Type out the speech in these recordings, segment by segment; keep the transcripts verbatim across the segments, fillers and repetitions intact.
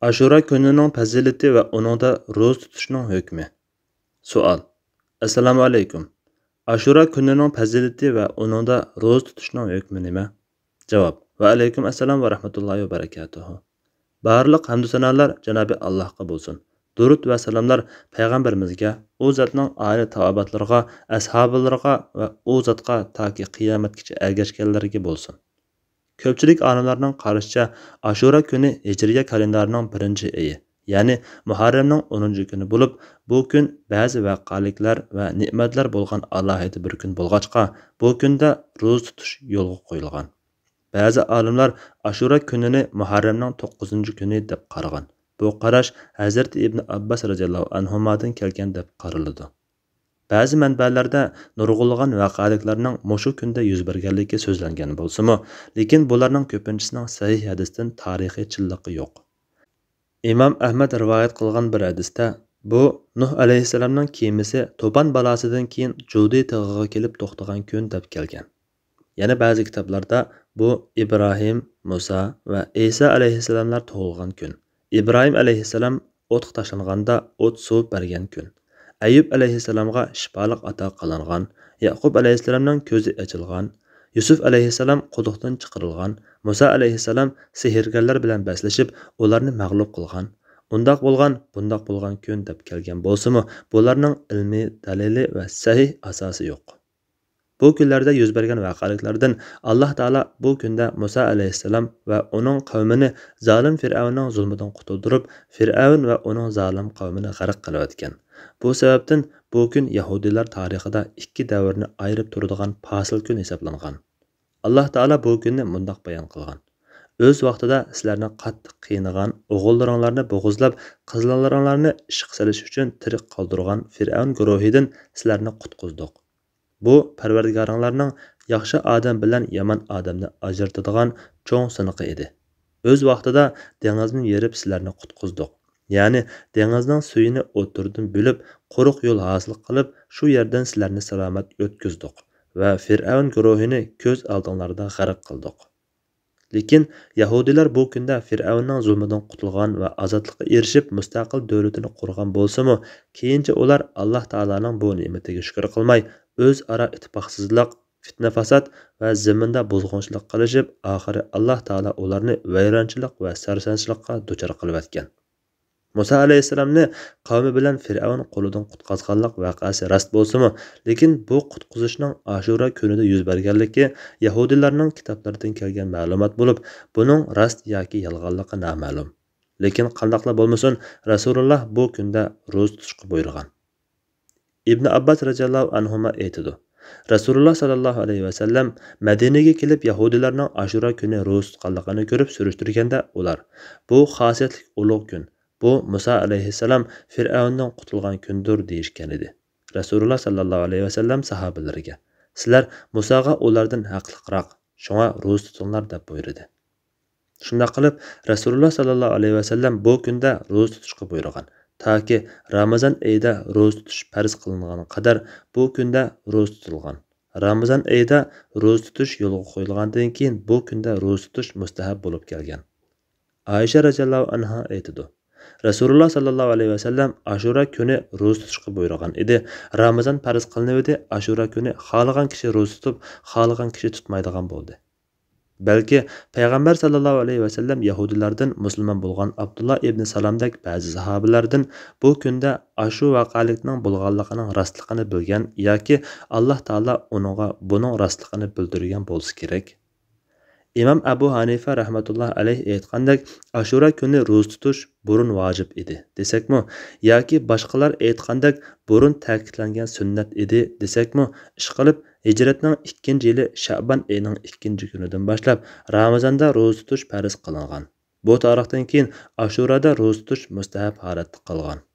ئاشۇرا كۈنىنىڭ پەزىلىتى ۋە ئۇنىڭدا روزا تۇتۇشنىڭ ھۆكمى. سوئال. ئەسسالامۇ ئەلەيكۇم. ئاشۇرا كۈنىنىڭ پەزىلىتى ۋە ئۇنىڭدا روزا تۇتۇشنىڭ ھۆكمى نېمە؟ جاۋاب. ۋەئەلەيكۇم ئەسسالام ۋە رەھمەتۇللاھى ۋە بەرىكاتۇھۇ. بارلىق ھەمدۇ سانالار جانابى ئاللاھقا بولسۇن. دۇرۇت ۋە سالاملار پەيغەمبىرىمىزگە، ئۇ زاتنىڭ ئالىي تاۋابىئاتلىرىغا، ئەسھابىلىرىغا ۋە ئۇ زاتقا تاكى قىيامەتكىچە ئەگەشكەنلەرگە بولسۇن. كۆپچىلىك ئالىملارنىڭ قارىشىچە، ئاشۇرا كۈنى ھىجرىيە كالېندارىنىڭ بىرىنچى ئېيى، يەنى مۇھەررەمنىڭ ئونىنچى كۈنى بولۇپ، بۇ كۈن بەزى ۋەقەلىكلەر ۋە نېمەتلەر بولغان ئالاھىدە بىر كۈن بولغاچقا، بۇ كۈندە روزا تۇتۇش يولغا قويۇلغان. بەزى ئالىملار ئاشۇرا كۈنىنى مۇھەررەمنىڭ توققۇزىنچى كۈنى دەپ قارىغان. بۇ قاراش ھەزرىتى ئىبن ئابباس رەزىياللاھۇ ئەنھۇمادىن كەلگەن دەپ قارىلىدۇ. بەزى مەنبەلەردە نۇرغۇنلىغان ۋەقەلىكلەرنىڭ مۇشۇ كۈندە يۈز بەرگەنلىكى سۆزلەنگەن بولسىمۇ، لېكىن بۇلارنىڭ كۆپىنچىسىنىڭ سەھىھ ھەدىستىن تارىخىي چىنلىقى يوق. ئىمام ئەھمەد رىۋايەت قىلغان بىر ھەدىستە، بۇ نۇھ ئەلەيھىسسالامنىڭ كېمىسى توپان بالاسىدىن كېيىن جۇدى تېغىغا كېلىپ توختىغان كۈن دەپ كەلگەن. يەنە بەزى كىتابلاردا بۇ ئىبراھىم، مۇسا ۋە ئەيسا ئەلەيھىسسالاملار تۇغۇلغان كۈن، ئىبراھىم ئەلەيھىسسالام ئوتقا تاشلانغاندا ئوت سوۋۇپ بەرگەن كۈن، ئەييۇب ئەلەيھىسسالامغا شىپالىق ئاتا قىلىنغان، يەقۇب ئەلەيھىسسالامنىڭ كۆزى ئېچىلغان، يۈسۈپ ئەلەيھىسسالام قۇدۇقتىن چىقىرىلغان، مۇسا ئەلەيھىسسالام سېھىرگەرلەر بىلەن بەسلىشىپ، ئۇلارنى مەغلۇپ قىلغان، ئۇنداق بولغان، بۇنداق بولغان كۈن دەپ كەلگەن بولسىمۇ، بۇلارنىڭ ئىلمىي دەلىلى ۋە سەھىھ ئاساسى يوق. بۇ كۈنلەردە يۈز بەرگەن ۋەقەلىكلەردىن ئاللاھ تائالا بۇ كۈندە مۇسا ئەلەيھىسسالام ۋە ئۇنىڭ قەۋمىنى زالىم فىرئەۋننىڭ زۇلمىدىن قۇتۇلدۇرۇپ، فىرئەۋن ۋە ئۇنىڭ زالىم قەۋمىنى غەرق قىلىۋەتكەن. بۇ سەۋەبتىن بۇ كۈن يەھۇدىيلار تارىخىدا ئىككى دەۋرنى ئايرىپ تۇرىدىغان پاسىل كۈن ھېسابلانغان. ئاللاھ تائالا بۇ كۈننى مۇنداق بايان قىلغان: ئۆز ۋاقتىدا سىلەرنى قاتتىق قىينىغان، ئوغۇللىرىڭلارنى بوغۇزلاپ، قىزلارلىرىڭلارنى ئىشقا سېلىش ئۈچۈن تىرىك قالدۇرغان فىرئەۋن گۇرۇھىدىن سىلەرنى قۇتقۇزدۇق. بۇ پەرۋەردىگارىڭلارنىڭ ياخشى ئادەم بىلەن يامان ئادەمنى ئاجرىتىدىغان چوڭ سىنىقى ئىدى. ئۆز ۋاقتىدا دېڭىزنى يېرىپ سىلەرنى قۇتقۇزدۇق. يەنى دېڭىزنىڭ سۈيىنى ئوتتۇرىدىن بۆلۈپ، قۇرۇق يول ھاسىل قىلىپ، شۇ يەردىن سىلەرنى سالامەت ئۆتكۈزدۇق ۋە فىرئەۋن گۇرۇھىنى كۆز ئالدىڭلاردا غەرق قىلدۇق. لېكىن يەھۇدىيلار بۇ كۈندە فىرئەۋننىڭ زۇلمىدىن قۇتۇلغان ۋە ئازادلىققا ئېرىشىپ، مۇستەقىل دۆلىتىنى قۇرغان بولسىمۇ، كېيىنچە ئۇلار ئاللاھ تائالانىڭ بۇ نېمىتىگە شۈكۈر قىلماي، ئۆزئارا ئىتتىپاقسىزلىق، پىتنە-پاسات ۋە زېمىندا بۇزغۇنچىلىق قىلىشىپ، ئاخىرى ئاللاھ تائالا ئۇلارنى ۋەيرانچىلىق ۋە سەرسانچىلىققا دۇچار قىلىۋەتكەن. مۇسا ئەلەيھىسسالامنى قەۋمى بىلەن فىرئەۋن قولىدىن قۇتقازغانلىق ۋەقەسى راست بولسىمۇ، لېكىن بۇ قۇتقۇزۇشنىڭ ئاشۇرا كۈنىدە يۈز بەرگەنلىكى يەھۇدىيلارنىڭ كىتابلىرىدىن كەلگەن مەلۇمات بولۇپ، بۇنىڭ راست ياكى يالغانلىقى نامەلۇم. لېكىن قانداقلا بولمىسۇن، رەسۇلۇللاھ بۇ كۈندە روزا تۇتۇشقا بۇيرۇغان. ئىبن ئابباس رەزىياللاھۇ ئەنھۇما ئېيتىدۇ، رەسۇلۇللاھ ساللاللاھۇ ئەلەيھى ۋەسەللەم مەدىنىگە كېلىپ يەھۇدىيلارنىڭ ئاشۇرا كۈنى روزا تۇتقانلىقىنى كۆرۈپ سۈرۈشتۈرگەندە، ئۇلار: «بۇ خاسىيەتلىك ئۇلۇغ كۈن، بۇ مۇسا ئەلەيھىسسالام فىرئەۋندىن قۇتۇلغان كۈندۇر» دېيىشكەنىدى. رەسۇلۇللاھ ساللاللاھۇ ئەلەيھى ۋەسەللەم ساھابىلىرىگە: «سىلەر مۇساغا ئۇلاردىن ھەقلىقراق، شۇڭا روزا تۇتۇڭلار» دەپ بۇيرۇدى. شۇنداق قىلىپ، رەسۇلۇللاھ ساللاللاھۇ ئەلەيھى ۋەسەللەم بۇ كۈندە روزا تۇتۇشقا بۇيرۇغان. تاكى رامىزان ئېيىدا روزا تۇتۇش پەرز قىلىنغانغا قەدەر بۇ كۈندە روزا تۇتۇلغان. رامىزان ئېيىدا روزا تۇتۇش يولغا قويۇلغاندىن كېيىن، بۇ كۈندە روزا تۇتۇش مۇستەھەب بولۇپ كەلگەن. ئائىشە رەزىياللاھۇ ئەنھا ئېيتىدۇ، رەسۇلۇللاھ ساللاللاھۇ ئەلەيھى ۋەسەللەم ئاشۇرا كۈنى روزا تۇتۇشقا بۇيرۇغان ئىدى. رامىزان پەرز قىلىنىۋىدى، ئاشۇرا كۈنى خالىغان كىشى روزا تۇتۇپ، خالىغان كىشى تۇتمايدىغان بولدى. بەلكى پەيغەمبەر ساللاللاھۇ ئەلەيھى ۋەسەللەم يەھۇدىيلاردىن مۇسۇلمان بولغان ئابدۇللا ئىبنى سالامدەك بەزى ساھابىلەردىن بۇ كۈندە ئاشۇ ۋەقەلىكنىڭ بولغانلىقىنىڭ راستلىقىنى بىلگەن ياكى ئاللاھ تائالا ئۇنىڭغا بۇنىڭ راستلىقىنى بىلدۈرگەن بولسا كېرەك. ئىمام ئەبۇ ھەنىفە رەھمەتۇللاھى ئەلەيھ ئېيتقاندەك، ئاشۇرا كۈنى روزا تۇتۇش بۇرۇن ۋاجىپ ئىدى دېسەكمۇ، ياكى باشقىلار ئېيتقاندەك بۇرۇن تەكىتلەنگەن سۈننەت ئىدى دېسەكمۇ، ئىشقىلىپ، ھىجرەتنىڭ ئىككىنچى يىلى شەئبان ئېيىنىڭ ئىككىنچى كۈنىدىن باشلاپ رامىزاندا روزا تۇتۇش پەرز قىلىنغان. بۇ تارىختىن كېيىن ئاشۇرادا روزا تۇتۇش مۇستەھەب ھالەتتە قالغان.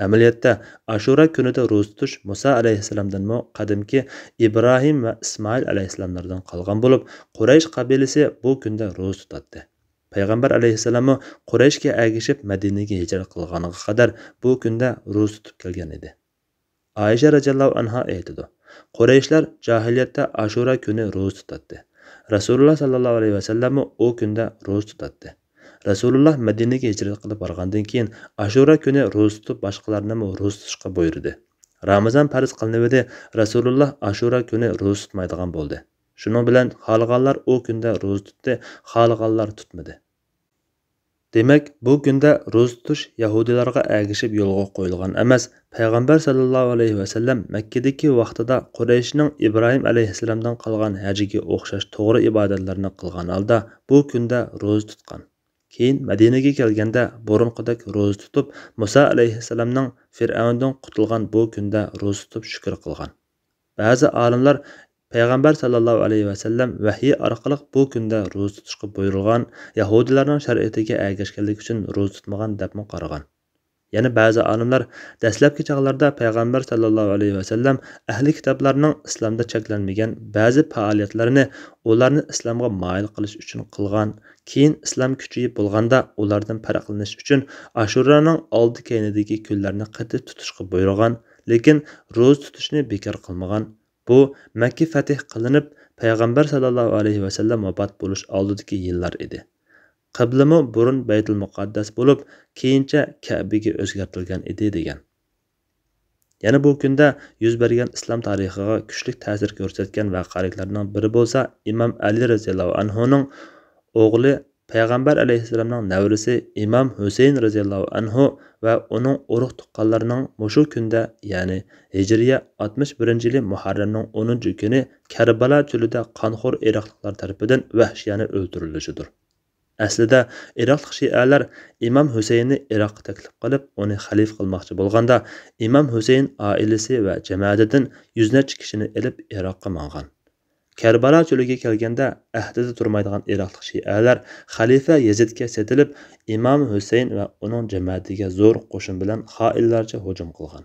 ئەمەلىيەتتە، ئاشۇرا كۈنىدە روزا تۇتۇش مۇسا ئەلەيھىسسالامدىنمۇ قەدىمكى ئىبراھىم ۋە ئىسمائىل ئەلەيھىسسالاملاردىن قالغان بولۇپ، قۇرەيش قەبىلىسى بۇ كۈندە روزا تۇتاتتى. پەيغەمبەر ئەلەيھىسسالاممۇ قۇرەيشكە ئەگىشىپ مەدىنىگە ھىجرەت قىلغانغا قەدەر بۇ كۈندە روزا تۇتۇپ كەلگەن ئىدى. ئائىشە رەزىياللاھۇ ئەنھا ئېيتىدۇ، قۇرەيشلەر جاھىلىيەتتە ئاشۇرا كۈنى روزا تۇتاتتى. رەسۇلۇللاھ ساللاللاھۇ ئەلەيھى ۋەسەللەممۇ ئۇ كۈندە روزا تۇتاتتى. رەسۇلۇللا مەدىنىگە ھىجرەت قىلىپ بارغاندىن كېيىن، ئاشۇرا كۈنى روزا تۇتۇپ، باشقىلارنىمۇ روزا تۇتۇشقا بۇيرۇدى. رامىزان پەرز قىلىنىۋىدى، رەسۇلۇللا ئاشۇرا كۈنى روزا تۇتمايدىغان بولدى. شۇنىڭ بىلەن خالىغانلار ئۇ كۈندە روزا تۇتتى، خالىغانلار تۇتمىدى. دېمەك، بۇ كۈندە روزا تۇتۇش يەھۇدىيلارغا ئەگىشىپ يولغا قويۇلغان ئەمەس، پەيغەمبەر سەللەللاھۇ ئەلەيھى ۋەسەللەم مەككىدىكى ۋاقتىدا قۇرەيشنىڭ ئىبراھىم ئەلەيھىسسالامدىن قالغان ھەجگە ئوخشاش توغرا ئىبادەتلەرنى قىلغان ھالدا بۇ كۈندە روزا تۇتقان. كېيىن مەدىنىگە كەلگەندە بۇرۇنقىدەك روزا تۇتۇپ، مۇسا ئەلەيھىسسالامنىڭ فىرئەۋندىن قۇتۇلغان بۇ كۈندە روزا تۇتۇپ شۈكۈر قىلغان. بەزى ئالىملار پەيغەمبەر سەللەللاھۇ ئەلەيھى ۋەسەللەم ۋەھىي ئارقىلىق بۇ كۈندە روزا تۇتۇشقا بۇيرۇلغان، يەھۇدىيلارنىڭ شەرىئىتىگە ئەگەشكەنلىكى ئۈچۈن روزا تۇتمىغان دەپمۇ قارىغان. يەنە بەزى ئالىملار دەسلەپكى چاغلاردا پەيغەمبەر سەللەللاھۇ ئەلەيھى ۋەسەللەم ئەھلى كىتابلارنىڭ ئىسلامدا چەكلەنمىگەن بەزى پائالىيەتلىرىنى ئۇلارنى ئىسلامغا مايىل قىلىش ئۈچۈن قىلغان، كېيىن ئىسلام كۈچىيىپ بولغاندا ئۇلاردىن پەرقلىنىش ئۈچۈن ئاشۇرانىڭ ئالدى كەينىدىكى كۈنلەرنى قېتىپ تۇتۇشقا بۇيرۇغان، لېكىن روزا تۇتۇشنى بىكار قىلمىغان. بۇ مەككە فەتھ قىلىنىپ، پەيغەمبەر سەللەللاھۇ ئەلەيھى ۋەسەللەم ۋاپات بولۇش ئالدىدىكى يىللار ئىدى. قىبلىمۇ بۇرۇن بەيتۇل مۇقەددەس بولۇپ، كېيىنچە كەبىگە ئۆزگەرتىلگەن ئىدى، دېگەن. يەنە بۇ كۈندە يۈز بەرگەن ئىسلام تارىخىغا كۈچلۈك تەسىر كۆرسەتكەن ۋەقەلىكلەرنىڭ بىرى بولسا ئىمام ئەلى رەزىياللاھۇ ئەنھۇنىڭ ئوغلى پەيغەمبەر ئەلەيھىسسالامنىڭ نەۋرىسى ئىمام ھۈسەيىن رەزىياللاھۇ ئەنھۇ ۋە ئۇنىڭ ئۇرۇق-تۇغقانلىرىنىڭ مۇشۇ كۈندە، يەنى ھىجرىيە ئاتمىش بىرىنچى يىلى مۇھەررەمنىڭ ئونىنچى كۈنى كەربەلا چۆلىدە قانخور ئىراقلىقلار تەرىپىدىن ۋەھشىيانە ئۆلتۈرۈلۈشىدۇر. ئەسلىدە ئىراقلىق شىئەلەر ئىمام ھۈسەيىننى ئىراققا تەكلىپ قىلىپ، ئۇنى خەلىپە قىلماقچى بولغاندا، ئىمام ھۈسەيىن ئائىلىسى ۋە جەمەتىدىن يۈز نەچچە كىشىنى ئېلىپ ئىراققا ماڭغان. كەربەلا چۆلىگە كەلگەندە، ئەھدىدە تۇرمايدىغان ئىراقلىق شىئەلەر خەلىپە يېزىدكە سېتىلىپ، ئىمام ھۈسەيىن ۋە ئۇنىڭ جەمەتىگە زور قوشۇن بىلەن خائىنلارچە ھۇجۇم قىلغان.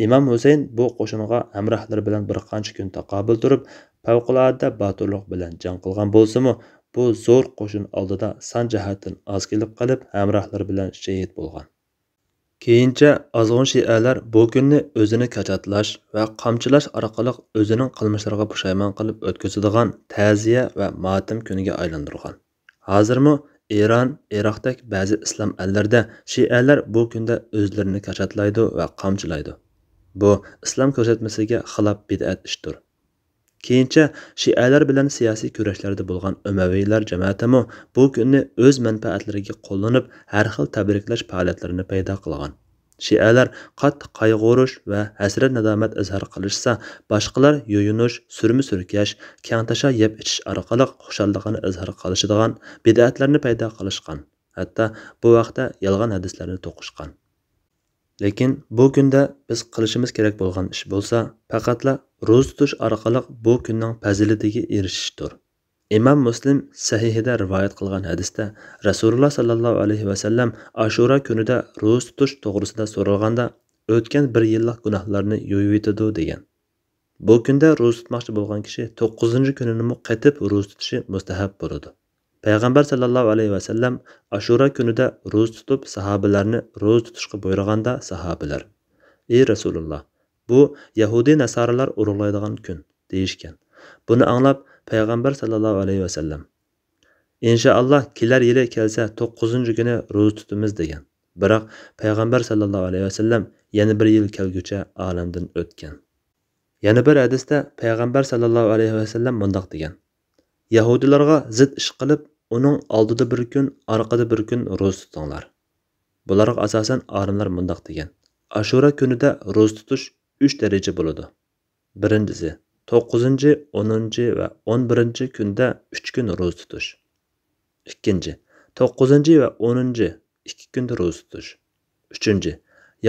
ئىمام ھۈسەيىن بۇ قوشۇنغا ھەمراھلىرى بىلەن بىر قانچە كۈن تاقابىل تۇرۇپ، پەۋقۇلئاددە باتۇرلۇق بىلەن جەڭ قىلغان بولسىمۇ، بۇ زور قوشۇن ئالدىدا سان جەھەتتىن ئاز كېلىپ قېلىپ، ھەمراھلىرى بىلەن شېھىت بولغان. كېيىنچە ئازغۇن شىئەلەر بۇ كۈننى ئۆزىنى كاچاتلاش ۋە قامچىلاش ئارقىلىق ئۆزىنىڭ قىلمىشلىرىغا پۇشايمان قىلىپ ئۆتكۈزىدىغان تەزىيە ۋە ماتەم كۈنىگە ئايلاندۇرغان. ھازىرمۇ ئىران، ئىراقتەك بەزى ئىسلام ئەللىرىدە شىئەلەر بۇ كۈندە ئۆزلىرىنى كاچاتلايدۇ ۋە قامچىلايدۇ. بۇ ئىسلام كۆرسەتمىسىگە خىلاپ بىدئەت ئىشتۇر. كېيىنچە شىئەلەر بىلەن سىياسىي كۈرەشلەردە بولغان ئەمەۋىيلەر جەمەتىمۇ بۇ كۈننى ئۆز مەنپەئەتلىرىگە قوللىنىپ، ھەر خىل تەبرىكلەش پائالىيەتلىرىنى پەيدا قىلغان. شىئەلەر قاتتىق قايغۇرۇش ۋە ھەسرەت-نادامەت ئىزھار قىلىشسا، باشقىلار يۇيۇنۇش، سۈرمە-سۈركەش، كەڭتاشا يەپ ئىچىش ئارقىلىق خۇشاللىقىنى ئىزھار قىلىشىدىغان بىدئەتلەرنى پەيدا قىلىشقان. ھەتتا بۇ ھەقتە يالغان ھەدىسلەرنى توقۇشقان. لېكىن بۇ كۈندە بىز قىلىشىمىز كېرەك بولغان ئىش بولسا، پەقەتلا روزا تۇتۇش ئارقىلىق بۇ كۈننىڭ پەزىلىتىگە ئېرىشىشتۇر. ئىمام مۇسلىم سەھىھىدە رىۋايەت قىلغان ھەدىستە، رەسۇلۇللا سەللەللاھۇ ئەلەيھى ۋەسەللەم ئاشۇرا كۈنىدە روزا تۇتۇش توغرىسىدا سورالغاندا، ئۆتكەن بىر يىللىق گۇناھلارنى يۇيۇۋېتىدۇ، دېگەن. بۇ كۈندە روزا تۇتماقچى بولغان كىشى توققۇزىنچى كۈنىنىمۇ قېتىپ روزا تۇتۇشى مۇستەھەپ بولىدۇ. پەيغەمبەر سەللەللاھۇ ئەلەيھى ۋەسەللەم ئاشۇرا كۈنىدە روزا تۇتۇپ، ساھابىلەرنى روزا تۇتۇشقا بۇيرۇغاندا، ساھابىلەر: «ئى رەسۇلۇللا، بۇ يەھۇدىي ناسارىلار ئۇرۇقلايدىغان كۈن» دېيىشكەن. بۇنى ئاڭلاپ، پەيغەمبەر سەللەللاھۇ ئەلەيھى ۋەسەللەم: «ئىنشائاللا، كېلەر يىلى كەلسە، توققۇزىنچى كۈنى روزا تۇتىمىز» دېگەن. بىراق پەيغەمبەر سەللەللاھۇ ئەلەيھى ۋەسەللەم يەنە بىر يىل كەلگۈچە ئالەمدىن ئۆتكەن. يەنە بىر ھەدىستە پەيغەمبەر سەللەللاھۇ ئەلەيھى ۋەسەللەم مۇنداق دېگەن: «يەھۇدىيلارغا زىت ئىش قىلىپ، ئۇنىڭ ئالدىدا بىر كۈن، ئارقىدا بىر كۈن روزا تۇتۇڭلار.» بۇلارغا ئاساسەن ئالىملار مۇنداق دېگەن: ئاشۇرا كۈنىدە روزا تۇتۇش ئۈچ دەرىجە بولىدۇ. بىرىنچىسى، توققۇزىنچى، ئونىنچى ۋە ئون بىرىنچى كۈندە ئۈچ كۈن روزا تۇتۇش. ئىككىنچى، توققۇزىنچى ۋە ئونىنچى ئىككى كۈندە روزا تۇتۇش. ئۈچىنچى،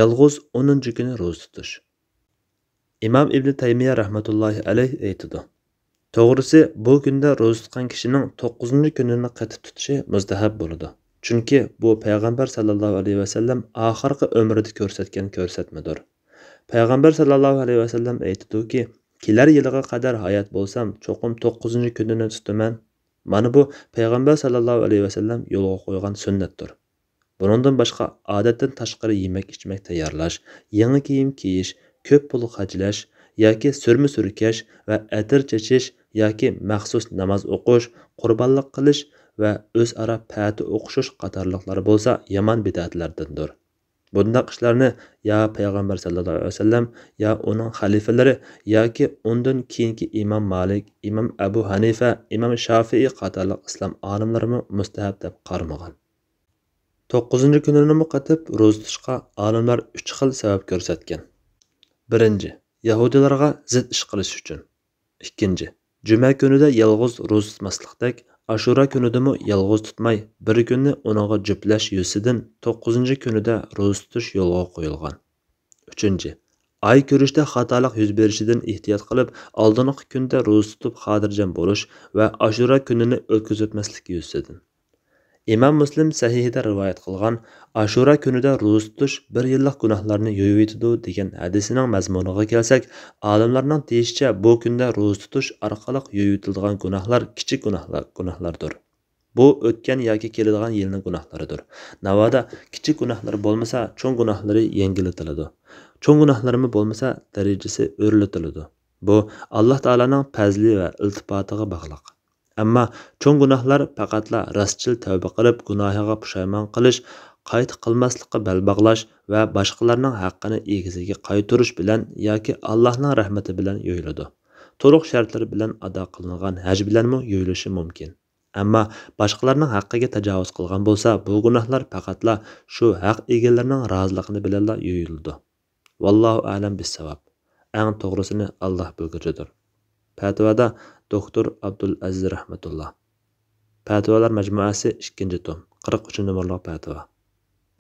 يالغۇز ئونىنچى كۈنى روزا تۇتۇش. ئىمام ئىبنى تەيمىيە رەھمەتۇللاھى ئەلەيھ ئېيتىدۇ: «توغرىسى، بۇ كۈندە روزا تۇتقان كىشىنىڭ توققۇزىنچى كۈنىنى قېتىپ تۇتۇشى مۇستەھەب بولىدۇ. چۈنكى بۇ پەيغەمبەر سەللەللاھۇ ئەلەيھى ۋەسەللەم ئاخىرقى ئۆمرىدە كۆرسەتكەن كۆرسەتمىدۇر. پەيغەمبەر سەللەللاھۇ ئەلەيھى ۋەسەللەم ئېيتىدۇكى، كېلەر يىلىغا قەدەر ھايات بولسام، چوقۇم توققۇزىنچى كۈنىنى تۇتىمەن.» مانا بۇ پەيغەمبەر سەللەللاھۇ ئەلەيھى ۋەسەللەم يولغا قويغان سۈننەتتۇر. بۇنىڭدىن باشقا، ئادەتتىن تاشقىرى يېمەك-ئىچمەك تەييارلاش، يېڭى كىيىم كىيىش، كۆپ پۇل خەجلەش ياكى سۈرمە سۈركەش ۋە ئەتىر چېچىش ياكى مەخسۇس ناماز ئوقۇش، قۇربانلىق قىلىش ۋە ئۆزئارا پەتى ئوقۇشۇش قاتارلىقلار بولسا يامان بىدئەتلەردىندۇر. بۇنداق ئىشلارنى يا پەيغەمبەر سەللەللاھۇ ئەلەيھى ۋەسەللەم، يا ئۇنىڭ خەلىپىلىرى ياكى ئۇندىن كېيىنكى ئىمام مالىك، ئىمام ئەبۇ ھەنىفە، ئىمام شافىئىي قاتارلىق ئىسلام ئالىملىرىمۇ مۇستەھەب دەپ قارىمىغان. توققۇزىنچى كۈنىنىمۇ قېتىپ روزا تۇتۇشقا ئالىملار ئۈچ خىل سەۋەب كۆرسەتكەن. بىرىنچى، يەھۇدىيلارغا زىت ئىش قىلىش ئۈچۈن. ئىككىنچى، جۈمە كۈنىدە يالغۇز روزا تۇتماسلىقتەك، ئاشۇرا كۈنىدىمۇ يالغۇز تۇتماي، بىر كۈننى ئۇنىڭغا جۈپلەش يۈزىسىدىن توققۇزىنچى كۈنىدە روزا تۇتۇش يولغا قويۇلغان. ئۈچىنچى، ئاي كۆرۈشتە خاتالىق يۈز بېرىشىدىن ئېھتىيات قىلىپ، ئالدىنقى كۈندە روزا تۇتۇپ خاتىرجەم بولۇش ۋە ئاشۇرا كۈنىنى ئۆتكۈزۈۋەتمەسلىك يۈزىسىدىن. ئىمام مۇسلىم سەھىھىدە رىۋايەت قىلغان، ئاشۇرا كۈنىدە روزا تۇتۇش بىر يىللىق گۇناھلارنى يۇيۇۋېتىدۇ دېگەن ھەدىسىنىڭ مەزمۇنىغا كەلسەك، ئالىملارنىڭ دېيىشىچە، بۇ كۈندە روزا تۇتۇش ئارقىلىق يۇيۇۋېتىلىدىغان گۇناھلار كىچىك گۇناھلار، گۇناھلاردۇر. بۇ ئۆتكەن ياكى كېلىدىغان يىلنىڭ گۇناھلىرىدۇر. ناۋادا كىچىك گۇناھلىرى بولمىسا، چوڭ گۇناھلىرى يەڭگىللىتىلىدۇ. چوڭ گۇناھلىرىمۇ بولمىسا، دەرىجىسى ئۆرلىتىلىدۇ. بۇ ئاللاھ تائالانىڭ پەزلى ۋە ئىلتىپاتىغا باغلىق. ئەمما چوڭ گۇناھلار پەقەتلا راستچىل تەۋبە قىلىپ، گۇناھىغا پۇشايمان قىلىش، قايتا قىلماسلىققا بەل باغلاش ۋە باشقىلارنىڭ ھەققىنى ئىگىسىگە قايتۇرۇش بىلەن ياكى ئاللاھنىڭ رەھمىتى بىلەن يۇيۇلىدۇ. تولۇق شەرتلىرى بىلەن ئادا قىلىنغان ھەج بىلەنمۇ يۇيۇلۇشى مۇمكىن. ئەمما باشقىلارنىڭ ھەققىگە تاجاۋۇز قىلغان بولسا، بۇ گۇناھلار پەقەتلا شۇ ھەق ئىگىلىرىنىڭ رازىلىقىنى بىلەنلا يۇيۇلىدۇ. ۋاللاھۇ ئەلەم بىسساۋاب. ئەڭ توغرىسىنى ئاللاھ بىلگۈچىدۇر. پەتىۋادا دوكتور ئابدۇل ئەزىز رەھمەتۇللا. پەتىۋالار مەجمۇئەسى، ئىككىنچى توم، قىرىق ئۈچىنچى نومۇرلۇق پەتىۋا.